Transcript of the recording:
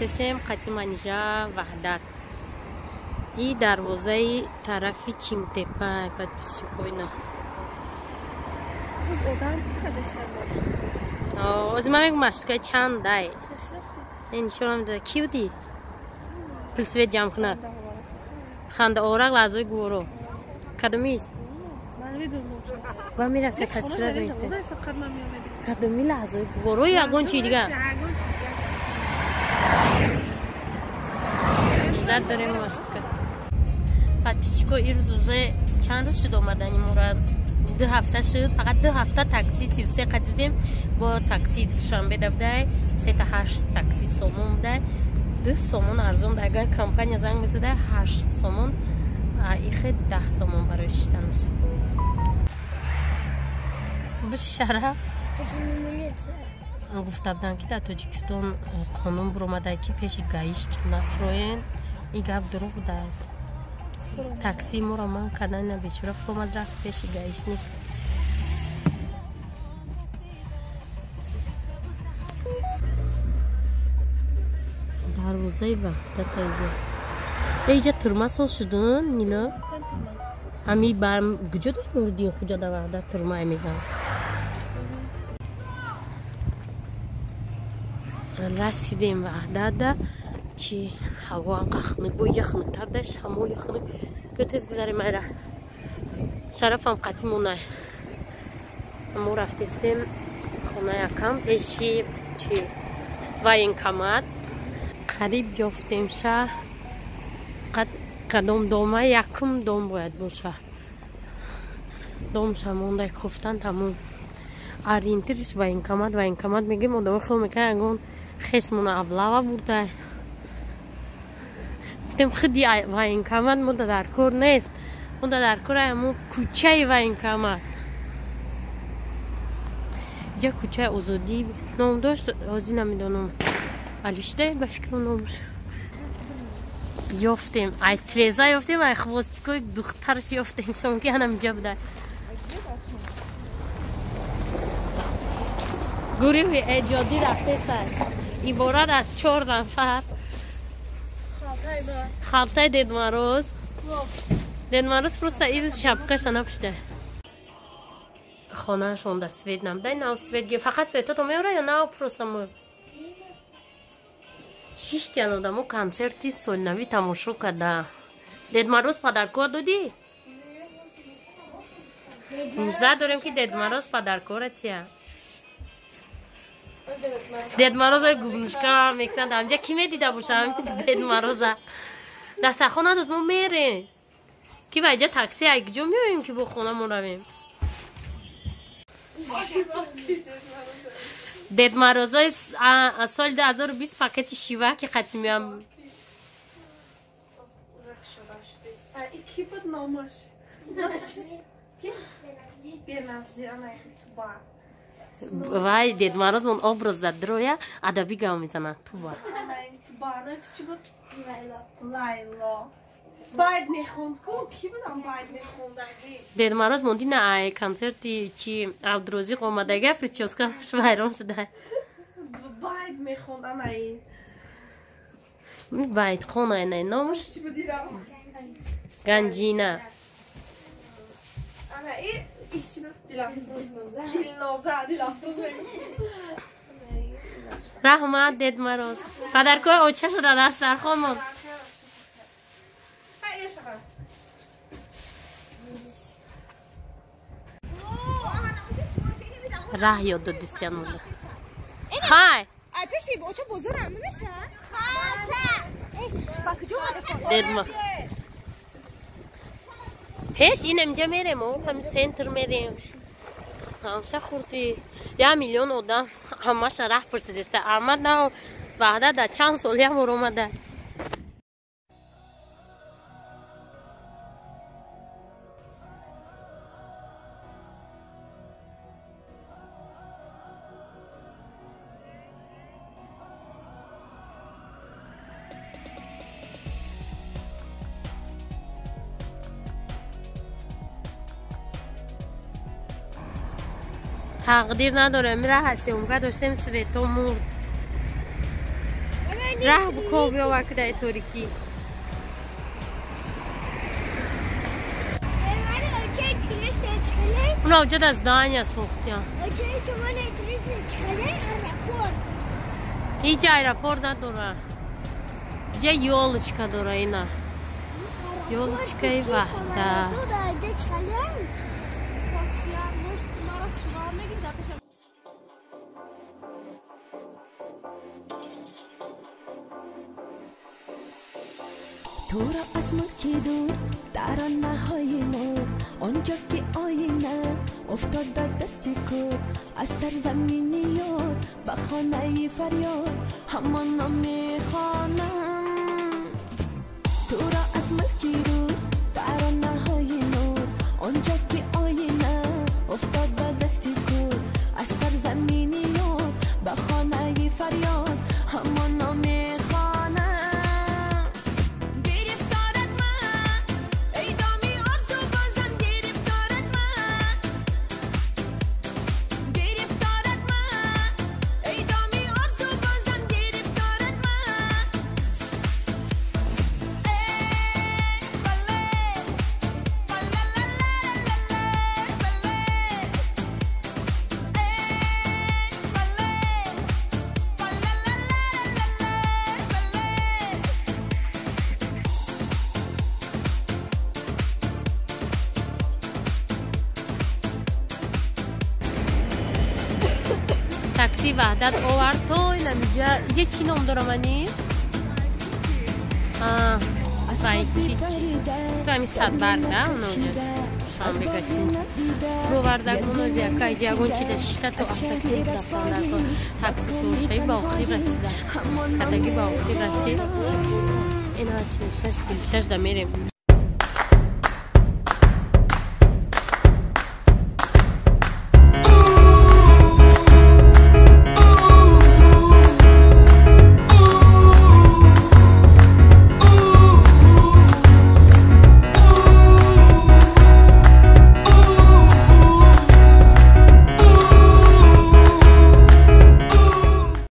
Рафтесем қати Манижа Ваҳдат. И дарвозаи тарафи Чимтепа, подписчикойна. Ози ман мегӯм маршруткаи чанд дай. Нишонам дада ки будӣ? Пулсвет ҷамъ кунад. Хандаорак лаҳзаи гуворо. Кадомиш? Ба мерафта касира. Кадоми лаҳзаи гуворо ягон чи дигар? Ждать дорем маршрутка. Подписчико ирӯз уже чанд рӯз шуд омадани мора? 2 ҳафта шуд. Фақат 2 ҳафта такси 33 қати будем. Бо такси Душанбе да будай, 3 8 такси сомон будай. 2 сомон арзон. Агар компания занг мезадай 8 сомон, ихе 10 сомон барои шиштанаш. Бишараф гуфта буданд, ки дар Тоҷикистон қонун буромада, ки пеши гаишт нафроен. Ин гап дурӯғ будааст. Такси моро ман кардан, ина бечора фуромад, рафт пеши гаишник. Дарвозаи Ваҳдат иҷа. Иҷа турма соз шудун, Нило? Ҳами ба куҷо дар Нуриддин Хуҷа дар Ваҳдат турма мегӯянд. Расидем Ваҳдатда. Чи ҳаво анқа хунук, бо иҷа хунуктар да, шамоли хунук. Ё тез гузарем айра. Шарафам қатӣ монай. Мо рафтестем хонаи акам пеши чи военкомат. Қариб ёфтем ша. Кадом дома? Якум дом бояд боша. Домша мондай кофтан тамом. Ориентириш военкомат, военкомат мегӯем, одамо хел мекунанд ягон хесмона облава бурдай. Гуфтем, худи военкомат мода дар кор нест. Мода дар кор ҳамо кӯчаи военкомат. Иҷа кӯчаи Озодӣ ном дошт, ҳозир намедонам. Алишта ба фикру номаш. Ёфтем, ай треза ёфтем, ай хвостикои духтараш ёфтем, ки ҳанам иҷа буда. Гурӯҳи эҷодӣ рафтеста. Иборат аз чор нафар. Халтаи Дед Мороз. Дед Мороз просто ирӯз шапкаша напӯшта. Хонаашон да свет набудай, нав свет ги. Фақат светото меора ё нав просто мо? Шиштян одамо консерти солнавӣ тамошо карда. Дед Мороз подарко додӣ? Мужда дорем, ки Дед Мороз подаркора тия. Дед Мороза губнушка мекунад. Амҷа ки медида боша Дед Мороза? Дастархон надост, мо мерем. Ки ба иҷа такси ай куҷо меоем, ки бо хонамон равем? Дед Морозои соли 2020 пакети шива ки қати меам. Ки буд номаш? Беназир, туба. Вай, Дед Мороз мон образ дад дроя, адабӣ гав мезанад туба. Туба, чӣ буд? Лайло. Байд мехонд ку? Ки будам байд мехондагӣ? Дед Мороз монди на ай консерти чи Абдурозиқ омадага, прическаш вайрон шуда. Байд мехонд анаи. Байдхон айнай номаш? Чӣ будирам? Ганҷина. Анаи иш чӣ буд? Дилноза, Дилафрӯз мегӯ. Раҳмат, Дед Мороз. Подаркои оча шуда дастархонмон. Хай, Раҳ ёд додистян монда. Хай. Ай пеши оча бозор анд меша? Хача. Ба куҷо Дед Мо. Пеш ин инҷа мерем, о, ҳами центр мерем. Ҳамша хурди. 1 миллион одам ҳамаша раҳ пурсидиста. Аҳмад на Ваҳдат дар чанд сол як бор омада. Тақдир надорем, раҳ съёмка доштем, свето мурд. Раҳ буко биёвар ки дар торикӣ. Уна уҷа здания сохтиян. Ҳеҷ аэропорт надора. Ҷа ёлочка дора ина. Ёлочкаи Ваҳдат. تو را از ملکی دور ترانه های نور آنجا که آینه افتاد در دست کور از سرزمین یاد به خانه فریاد همانا میخوانم تو را از ملکی دور ترانه های نور آنجا که آینه افتاد در دست کور از سرزمین یاد به خانه فریاد همانا میخوانم. Такси Ваҳдат овард то инамиҷа. Иҷа чӣ ном дорам ани? Вайки. То ҳами Садбарга, оноҷа. Душанбе гостиница. Ровардаг монози яка иҷа ягон чи дашта то автоклуб рафтан. Такси сувошаи ба охир расида. Катаги ба охир расид. Ина 46 56 да мерем.